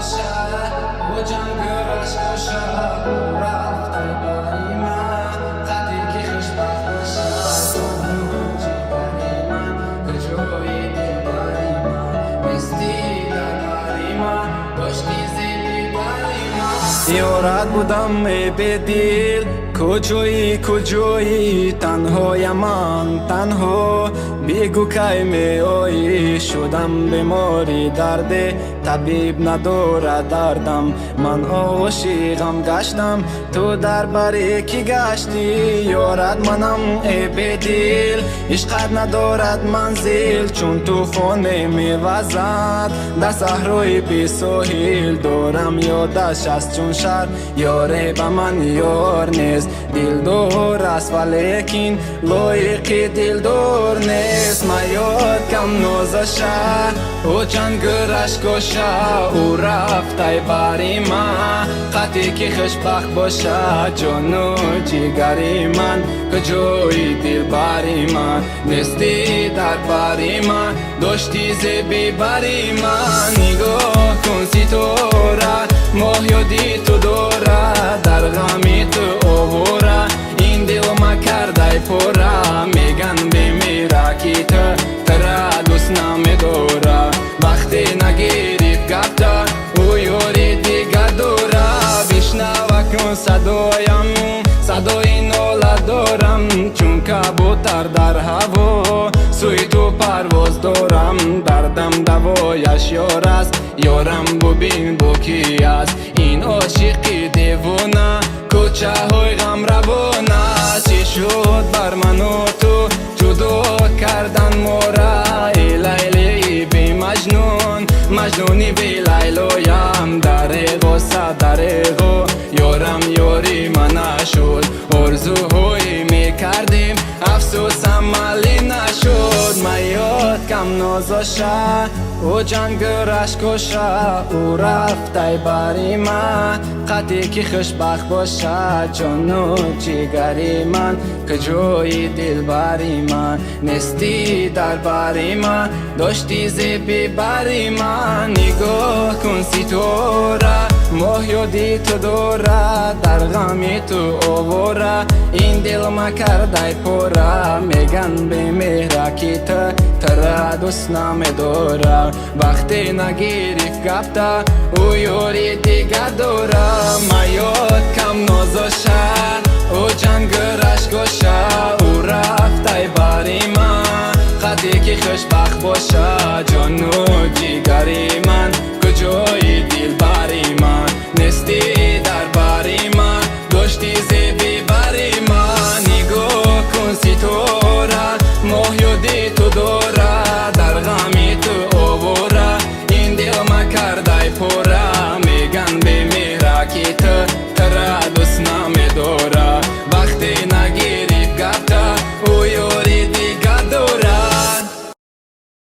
бошад, ӯ ҷангу рашк бошад. Ӯ рафтай бари ман, қадре ки хушбахт бошад. Ҷону ҷигари ман, куҷои дилбари ман? Нестӣ дар бари ман, дошти зеби бари ман. Ёрат будам, э бедил, куҷоӣ, куҷоӣ? Танҳоям ман, танҳо, бигӯ, кай меоӣ? Шудам бемори дарде, табиб надорад дардам. Ман ошиқам гаштам, ту дар бари кӣ гаштӣ? Ёрат манам, э бедил, ишқат надорад манзил. Чун тӯфоне мевазад дар саҳрои бесоҳил, дорам ёдаш аст чун шар. Ёре ба ман ёр нест, дилдор аст, валекин лоиқи дилдор нест. Маёд кам нозаша, ӯ чанд рашкоша. Ӯ рафтай бари ман, қате ки хушбахт боша. Ҷону ҷигари ман, куҷои дилбари ман? Нестӣ дар бари ман, дошти зеби бари ман. Нигоҳ кун ситора, моҳ ёди ту дора, дар ғами ту овора. Ин дилма кардай пора. Меган бемера, ки ту тара дӯст намедора. Вақте нагирифт гапта, ӯ ёри дигар дора. Бишнава кун садоям, садои нола дорам. Чун кабутар дар ҳаво сӯи ту парвоз дорам. Дардам давояш ёр аст, ёрам бубин, бо кӣ аст. Ин ошиқи девона кӯчаҳои ғамравона. Чӣ шуд бар ману ту, ҷудо кардан мора? Э Лайлии бемаҷнун, маҷнуни белайлоям. Дареғоса, дареғо, ёрам ёри ман нашуд. Орзуҳое мекардем, афсӯс, амалӣ нашуд. Маёд кам нозоша, ӯ ҷангу рашкоша. Ӯ рафтай бари ман, қате ки хушбахт бошад. Ҷону ҷигари ман, куҷои дилбари ман? Нестӣ дар бари ман, дошти зеби бари ман. Нигоҳ кун ситора, моҳ ёди ту дорад, дар ғами ту овора. Ин дилма кардай пора. Меган бемеҳра, ки ту тара дӯст намедора. Вақте нагирифт гапта, ӯ ёри дигар дора. Маёд кам нозоша, ӯ ҷангу рашкоша. Ӯ рафтай бари ман, қаде ки хушбахт боша. Ҷону ҷигари ман, куҷои дилбари ман? Нестӣ дар бари ман, дошти зеби бари ман.